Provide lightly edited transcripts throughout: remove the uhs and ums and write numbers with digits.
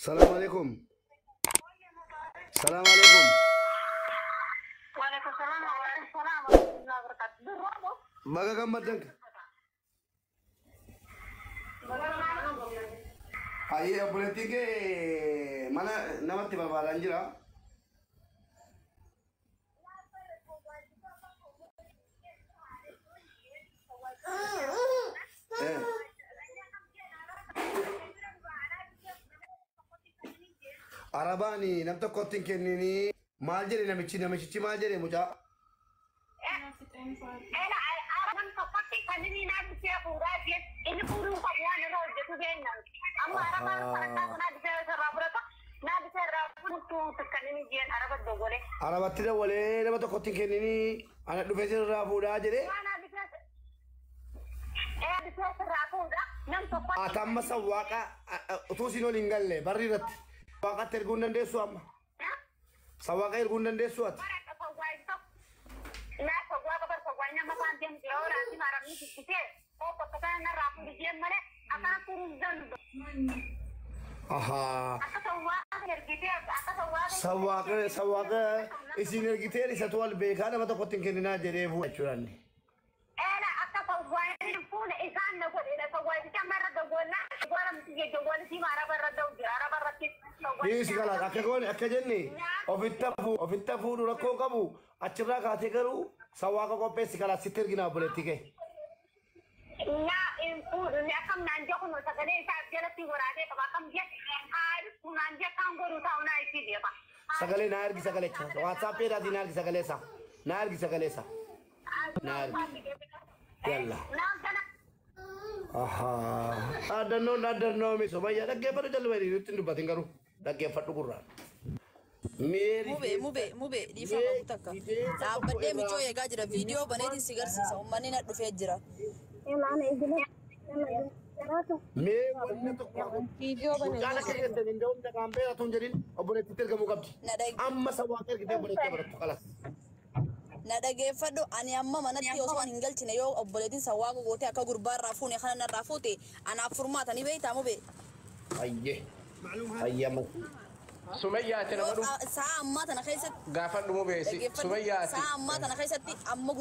Salaam alaikum. Salaam alaikum. Baga gammaddan. Ayyee obboleettiin kee mana namatti barbaadan jira. Arabaani nam tokkotti hin kenninii maal jedhe namichi namichichi maal jedhe mucaa. Arabatti dawwalee nama tokkotti hin kenninii ana dhufee sirraa fuudhaa jedhe. Ati amma sawwaaqa utuu siin ol hin galle barri irratti. Waaqatti erguu hin dandeessu amma. Sawwaaqa erguu hin dandeessu ati. Ahaa. Sawwaaqa sawwaaqa isin ergitee isatu wal beekaa nama tokkotti hin kenninaa jedhee fuudha jechuudha. Dhiisi kalaas akka goone akka jenne ofitti fuudhu rakkoo qabu achirraa kaatee garuu sawwaaqa qopheessi kalaas sitti erginaa obboleettii kee. Sagalee naa ergi sagalecha WhatsApp irraatii naa ergi sagalee isaa naa ergi sagalee isaa naa ergi yalla. Ahaa. Dhaaddannoon dhaaddannoo mi Sumayyaa dhaggeeffadhu jalli nutti hin dubbatin garuu dhaggeeffadhu gurraan. Mube mube mube dhiifama takka. Dhaabbadhee michoo eegaa jira viidiyoo baneetiin si garsiisa uummanni na dhufee jira. Mee wanni tokko mucaan akka keessan hin da'umsa kan beekatu hin jedhin obboleettitti ergamuu qabdi. Amma sawwaaqa ergitee obboleettii barattu kalas. Na dhageeffadhu ani amma manatti osoo ani hin galchine yoo obboleettiin sawwaaqa gootee akka gurbaarraa fuune kana narraa fuute anaaf furmaata ni beektaa mube. Ayyee. Ayyee amma. Sumayyaati nama dhufu. Sa'a ammaa tana keessatti. Gaafadhu mubeesi. Sumayyaati. Sa'a ammaa tana keessatti amma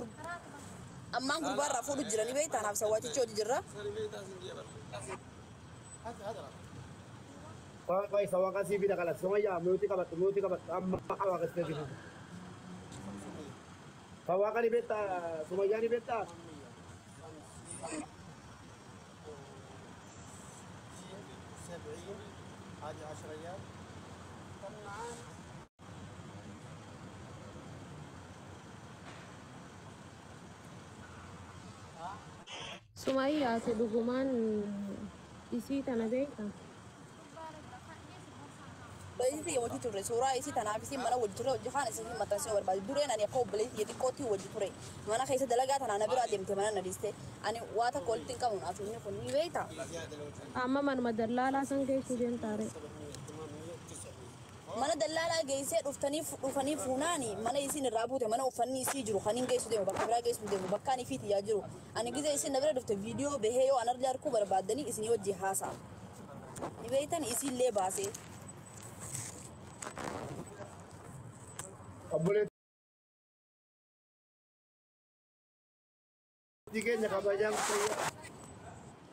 ammaan gurbaarraa fuudhu jira ni beektaa anaaf sawwaachichi hojii jirra. Qoy sawwaaqa sii fida kalas. Sumayyaa muutii qabadhu muutii qabadhu amma waaqa sitti fidu. Sawwaaqa ni beektaa Sumayyaa ni beektaa. Sumayyaa ati dhugumaan isii tana beektaa? Obboleettii wajji turre suuraa isii tanaaf isii mana wajji turre hojii kaan isii maxxansuu barbaadu dureen ani akka obboleettii xiqqootti wajji ture mana keessa dalagaa tanaa na biraa deemte mana na dhiiste ani waa takka walitti hin qabu naaf inni kun ni beektaa. Amma manuma dallaalaa san geessuu deemtaare. Mana dallaalaa geessee dhuftanii dhufanii fuunaani mana isiin irraa buute mana uffanni isii jiru kan hin geessu deemu bakka biraa geessu deemu bakka ani fiiti yaa jiru ani gizee isin na bira dhufte viidiyoo bahee yoo anarra harkuu barbaaddanii isinii wajji haasa'a. Ni beektan isiillee baasee. Obboleettii keenya kabajamtu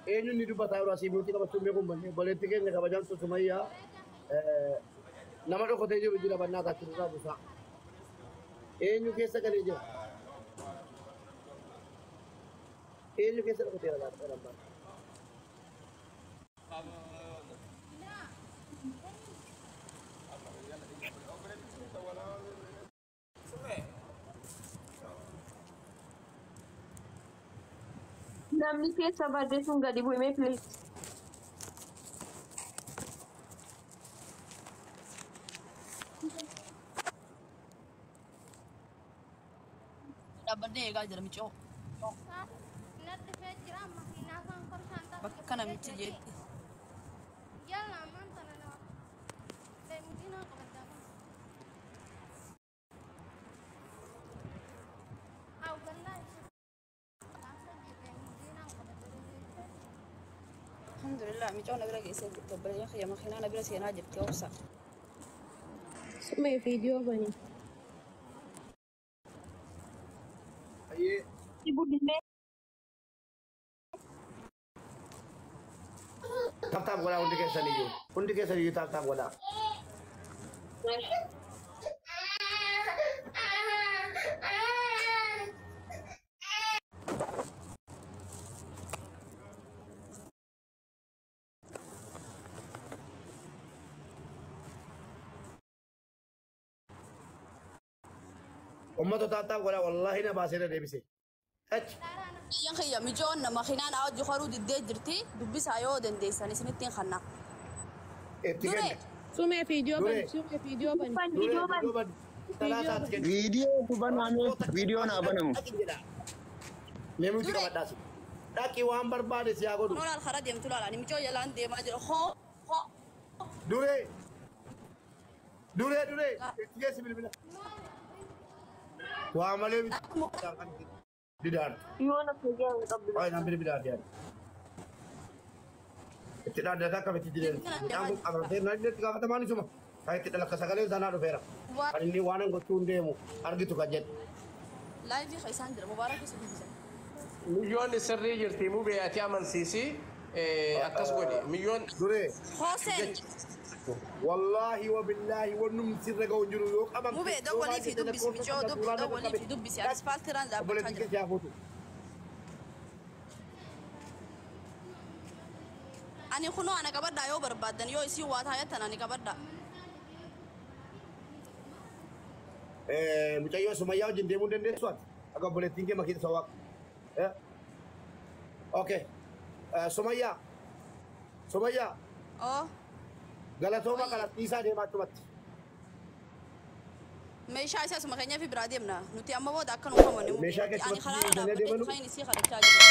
eenyuun ni dubbataa yeroo asii muutii qabachuun beekuun malee obboleettii keenya kabajamtu Sumayyaa nama dhokatee jiru jira bannaa taachisuusaa buusaa. Eenyu keessa galee jira? Eenyu keessa dhokateera laata dhala? Namni keessa badde sun gadi bu'ime please. Dhaabbadhee eegaa jira micoo. Bakka namichi jeetti. Bismillah micoon na bira geessee jirti obboleeyyan kiyya makiinaa na bira seenaa jirti obsa. Sumee viidiyoo bani. Ayyee. Tap tap godhaa hundi keessaniyyuu. Hundi keessaniyyuu tap tap godhaa. Uummata tap tap godhaa wallaahi na baasee na deebise. Achi. Biyyan kiyya mijoon makiinaan hojii horuu diddee jirti dubbisaa yoo dandeessan isinittiin kanna. Itti Duree kenna. Sumee viidiyoo Duree. bani. Sumee viidiyoo bani. Duree viidiyoo bani. Salaasaatti kenna. Viidiyoo baname viidiyoon haa banamu. Dhaqi jedha. Meemuuti Duree. qabadhaas. Dhaqi waan barbaade si haa godhu. Kunoo laal karaa deemtu laal ani mijoo jalaan deemaa jira hoo hoo. Duree. Duree duree. Itti geessi bilbila. Waa malee didaartu. Ay, nan bilbilaati yaadu. Itti dhaaddataa akkamitti jireenya. Mucaan kun qabamtee nan itti gaafatamaan isuma. Kan itti dhalakka sagaleen sanaa dhufeera. Kan inni waan hin gochuu hin deemu argitu kan jedhu. Laayivii kan isaan jira mubaarak isa dubbisan. Miyyoon sirrii jirti mubee ati amansiisi akkas godhi miyyoon Duree. Hooseen Wallaahi wa billaahi wannum sirra ga'u hin jiru yoo qabamte. mubee dawwalii fi dubbisi mijoo dawwalii fi dubbisi asfaaltiiraan dhaabbachaa Obboleettiin jira. keessa haa fuutu. Ani kunoo ana qabadhaa yoo barbaaddan yoo isin waa taayattan ani qabadhaa. Mucayyoo Sumayyaa wajjin deemuu hin dandeessu ati? Akka obboleettiin kee makiina sawwaaq. Okay. Sumayyaa. Sumayyaa. Oo Galatooma kana dhiisaa deemaa achumatti. Meeshaa isaa suma keenyaa fi biraa deemna. Nuti amma booda akka nu qabanne Meeshaa ani keessumatti karaa dhiisanii dhaabbadhee deemanu? kan isii kadhachaa jiru.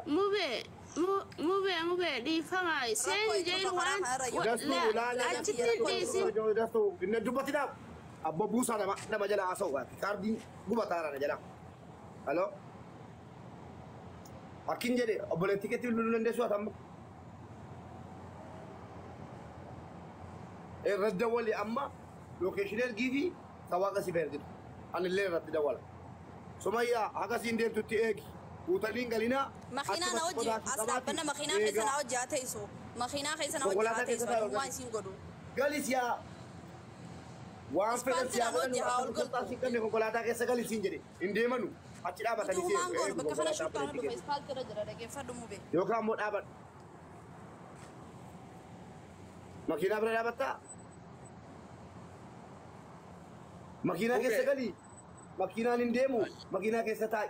Mube, mube, mube, dhiifama. Rakkoo Seen itti jeen dhufa karaa waan kanarra yoo Dastuu la ulaalee achitti hin dhiisin. dastuu inni dubbatti dhaab. Abbo buusaa nama nama jala haasa'u baate. Kaardiin gubataara na jala. Halo. Akkin jedhe obboleettii keetti bilbiluu dandeessu ati amma. Irratti dawwali amma lookeeshinii ergii fi sawaaqa si ergitu. Ani illee irratti dawwala. Sumayyaa haga siin deemtutti eegi. Guutanii hin galinaa. Makiinaa na hojii as dhaabbanna makiinaa keessa na hojii haa teessu. Makiinaa keessa na hojii haa Konkolaataa teessu. keessa Ani waan isiin godhu. Galis yaa waan fedhan Ispaaltii siyaa na hojii haa ol godhan galtu. qabne konkolaataa keessa galis siin jedhe hin deemanu achi Nuti dhaabatanii si humaan goonu eegu bakka kana konkolaataa shurtaan biratti dhufa kennu. ispaaltii irra jira dhaggeeffadhu mube. Yookaan immoo dhaabadhu. Makiinaa bira dhaabattaa? Makiinaa keessa gali. Makiinaan hin deemu. Makiinaa keessa taa'i.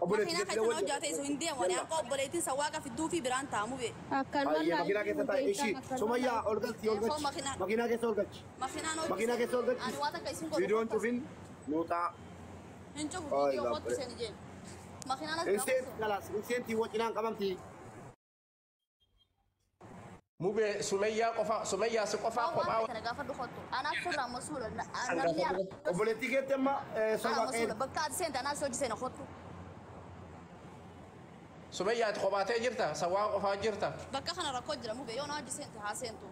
Obboleettii Makiinaa keessa keessa na wajji. hojii haa teessu hin deemu. Ani akka obboleettiin sawaaqa fidduu fi biraan ta'a mube. Akkanuma Ayyee makiinaa keessa taa'i. Ishii Sumayyaa ol galchi ol Koo galchi. makiinaa Makiinaa keessa ol galchi. makiinaan hojii Makiinaa keessa ol galchi. Ani waan takka isin godhu. Viidiyoon cufin nuuxaa. Hin cufu Ay, viidiyoo kottu gabbare. seeni jeen. Makiinaan as bira Inseen kottu. kalaas inseentii wacinaan qabamti. mubee Sumayyaa qofa Sumayyaa si qofaa Waan kophaa kana gaafadhu kottu. Anaaf sirraa masuula. Namni Obboleettii keetti amma Anaaf masuula. sawwaqee Bakka ati seente anaaf si hojii seena kottu. Sumayyaa ati kophaatee jirta sawwaa qofaa jirta. Bakka kana rakkoo jira mube yoo na hojii seente haa seentu.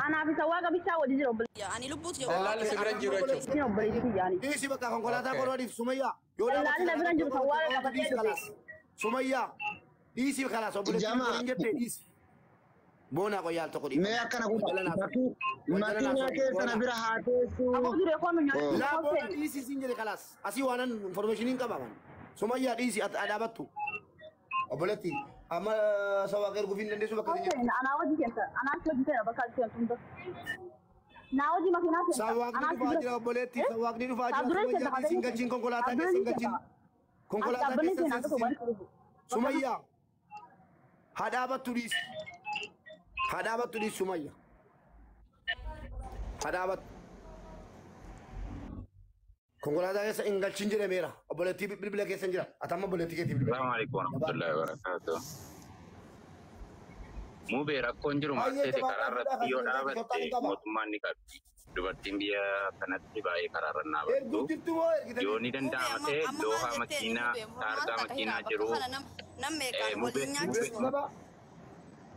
Anaaf isa waaqa bichaa wajji jira obboleettiin Ani lubbuutu jira. Dallaalli si bira jiru jechuudha. obboleettii yaani. dhiisi bakka konkolaataa koroniif Sumayyaa yoo Dallaalli na bira jiru kan waaqa qabatee dhiisi dhufe. kalaas Sumayyaa dhiisi kalaas obboleettii Jamaa. hin jette dhiisi. Boonaa qoyyaal tokko dhiisi. Mee akkana godha. Makiinaa keessa na bira haa teessu. Aboo duree koo nu nyaata. Laa boona dhiisi siin jedhe kalaas asii waanan informationiin qabaman Sumayyaa dhiisi ati dhaabattu. Obboleettii amma sawaa erguuf hin dandeessu bakka isin jirtu. Anaa wajji seenta. Anaa si hojii seena bakka ati seentu hunda. Naa wajji makiinaa seenta. Sawaaqni Anaa si dhufaa bira. jira obboleettii sawaaqni dhufaa jira Abdurree Sumayyaa seenta dhiisi hin galchiin konkolaataa keessa hin galchiin. Konkolaataa Dhaabbanni keessa seenaa tokko seensisiin. waan dhufu. Sumayyaa haa dhaabattu dhiisi. Haa dhaabattu dhiisi Sumayyaa. Haa dhaabattu. Konkolaataa keessa hin galchiin jedhameera. Obboleettii bilbila keessa hin jira. Ati amma obboleettii keetii bilbila. Assalamu alaikum warahmatullahi wabarakatuh. Mubee rakkoon jiru Baay'ee maal ta'e jabaadhaa karaa irratti yoo fidaa kan dhaabatte qaba. mootummaan ni qabdi. Dubartiin biyya kanatti baay'ee karaarra Erguu dhaabattu. jirtu moo ergitanii? Yoo ni Mubee danda'ama amma ta'e amma maal Doohaa jetteen makiinaa mubee maal taargaa takka makiinaa hiraa bakka jiru kana nam nam meeqaan mubee waliin Mubee nyaachisnu. laba.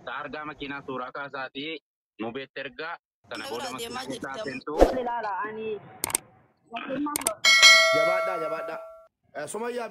Taargaa makiinaa suuraa kaasaatii mubeetti ergaa sana Na booda biraa deemaa makiinaa jirti keessaa amma. seentu. Ilaala ani Jabaadhaa jabaadhaa. Sumayyaa.